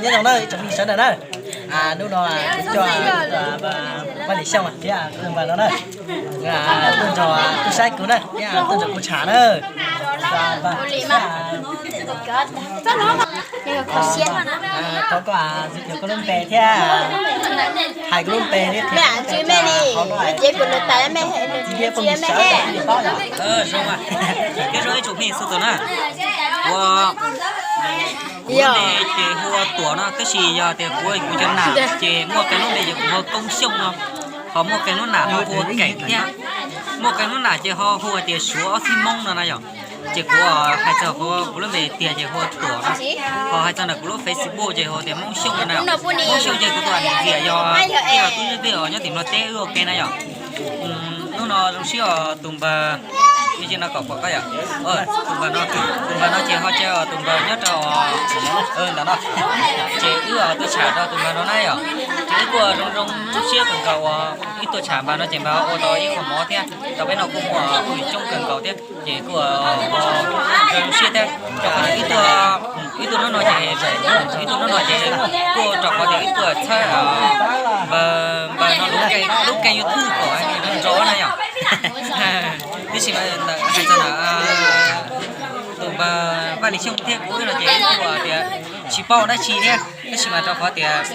Nyob zoo na ib tsoom phooj ywg sawv daws na. Hnub no kuv coj Vaj Lis Xyooj thiab tus npawg no na tuaj nrog, tuaj saib kuv na thiab tuaj nrog kuv tsham na. Thov koj giới thiệu koj lub npe thiab hais koj lub npe thiab. Ua, kuv lub npe ces hu ua Tuam no, tab sis yog tias kuv, kuv cov nam ces muaj qee lub npe ces kuv hu ua Koob Xyooj no, ho muaj qee lub nam ho hu ua Keem thiab, muaj qee lub nam ces ho hu tias Suav Ob Txhiab Moob no na yom. Ces kuv hais txog kuv lub npe tiag ces hu ua Tuam no, ho hais txog ntawm kuv lub Facebook ces hu tias Moob Xyooj no na. Moob Xyooj ces kuv tus niam txiv yog tij laug Tub Ntsuab Vij os, nyob tim Nplog teb wb ua ke na yom. Hnub no zoo siab os tus npawg, no kom pom koj yom. Tus npawg no, tus npawg no ces ho cia tus npawg nyob rau ntawm no, ces wb tuaj tsham rau tus npawg no na yom. Ces wb kuj zoo zoo siab kawg nkaus uas wb tuaj tsham npawg no ces npawg ua tau ib qho mov thiab rau peb noj kuj muaj phooj ywg coob kawg nkaus thiab. Ces kuj zoo siab thiab rau qhov tias wb tuaj, wb tuaj hnub no ces, wb tuaj hnub no ces kuj rau qhov tias wb tuaj txhawb npawg, npawg no lub kênh YouTube kom nrov na yom. Tab sis mas ntawm hais txog ntawm tus npawg Vaj Lis Xyooj thiab kuv no ces kuj tias tsis paub dab tsi thiab, tab sis mas rau qhov tias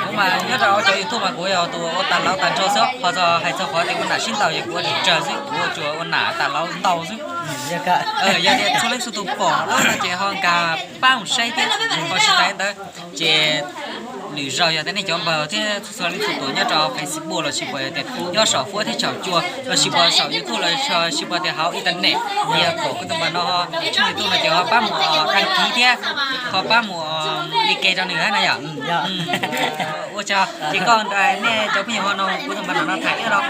kuv mas nyob rau cov YouTube mas kuv yog tus ua tas laub tas nrog xwb, ho txog hais txog qhov tias ua nam sib ntaus ces kuv ua tsawg xwb, kuv ua tsuas ua nam tas laub ntaus xwb. Yog tias txhua leej txhua tus pom no ces ho nkag pab mus saib thiab, ho tsis tas li ntawd ces lwm zaus yog tias nej cov npawg thiab txhua leej txhua tus nyob rau Facebook los sis puas tias nyob saum fuab thiab saum cua los sis puas saum YouTube los sis puas tias hauv internet, yog pom kuv tus npawg no tshooj YouTube no ces ho pab mus đăng ký thiab, ho pab mus like rau nws na yom. Ua tsaug ces koj, nej cov phooj ywg ho nrog kuv tus npawg no tham ib los.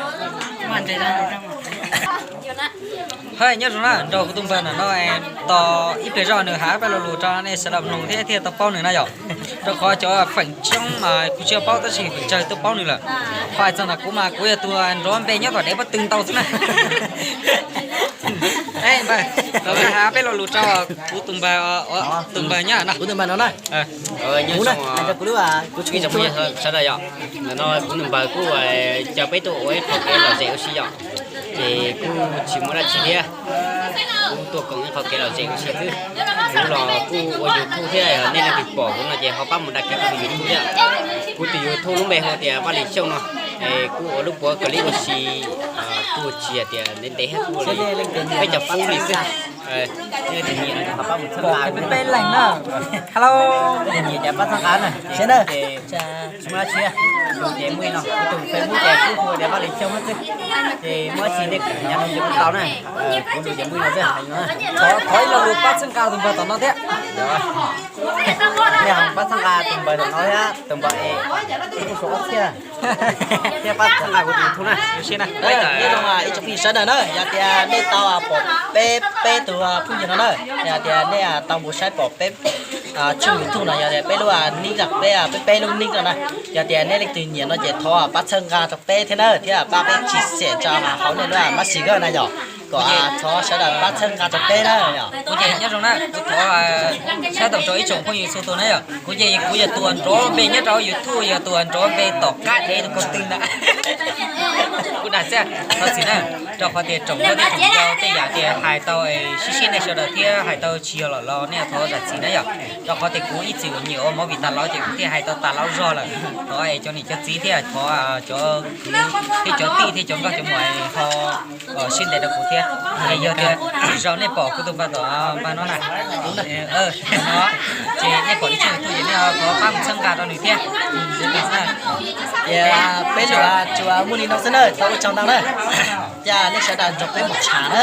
Hab nyob zoo na, nrog kuv tus npawg no tos ib pliag zog nws hais peb lo lus rau nej sawv daws mloog thiab thiaj tau paub nws na yom. Rau qhov cov feem coob mas kuv tsis paub tab sis feem tsawg twb paub nws lawm. Ho hais txog ntawm kuv mas kuv yog tus nrov npe nyob tom dev pob tw ntau xwb na. Npawg, hais peb lo lus rau kuv tus npawg, tus npawg nyob no. Kuv tus npawg no na. Sawv daws yom, ntawm no kuv tus npawg kuj caw peb tuaj ua ib qho kev lom zem ua si yom, ces kuj tsis muaj dab tsi thiab, kuj tuaj koom ib qho kev lom zem ua si xwb. Kuv los kuj ua YouTube thiab, nej leej twg pom kuv no ces ho pab mus đăng ký kuv tus YouTube thiab. Kuv tus YouTube lub npe hu tias Vaj Lis Xyooj no, es kuj ua lub puav clip ua si, kuj tsis hais tias ntev ntev thiab, kuj peb caug feeb li xwb. Peb leeg na. Hello. Nyiam ces pab txhawb nqa na, tsis muaj dab tsi, lus ces muaj li no, kuv tus Facebook ces kuj hu tias Vaj Lis Xyooj xwb, ces muaj dab tsi nej kuj nyav mus tau na, kuv lus ces muaj li no xwb. Thov ib lo lus pab txhawb nqa tus npawg tom no thiab. Nej pab txhawb nqa tus npawg tom no thiab, tus npawg es kuj suav ob txhiab, thiab pab txhawb nqa kuv tus YouTube na. Nyob zoo ib tsoom phooj ywg sawv daws na, yog tias nej tau pom peb, peb tus phooj ywg no na, yog tias nej tau mus saib pom peb tshooj YouTube no, yog tias peb lub nick no, peb, peb, peb lub nick no na, yog tias nej leej twg nyiam no ces thov pab txhawb nqa rau peb thiab na, thiab pab peb chia sẻ rau hauv nej lub Messenger na yom, kom thov sawv daws pab txhawb nqa rau peb na yom. Kuv ces nyob zoo na, kuv thov sab toom rau ib tsoom phooj ywg txhua tus na yom, kuv ces kuv yog tus nrov npe nyob rau YouTube, yog tus nrov npe tom qab dev tus ko tw na. Kuv dag xwb, thov txim na, rau qhov tias tsoom hlob thiab tsoom yau tej yam tias hais tau sib sib nej sawv daws thiab hais tau tsis yog lom los nej thov zam txim na yom. Rau qhov tias kuv ib txwm nyiam ua movie tas laub ces kuv thiaj hais tau tas laub zog lawm. Thov es cov niam cov txiv thiab thov cov kwv thiab cov tij thiab cov nkauj cov muam ho sib ntev rau kuv thiab. Es yog tias zaum nej pom kuv tus npawg tom npawg no na, no, ces nej pom nws tshooj YouTube ces nej thov pab mus txhawb nqa rau nws thiab. Ces peb lus tsuas muaj li no xwb na, thov ua tsaug ntau na. Ces nej sawv daws nrog peb mus tsham na.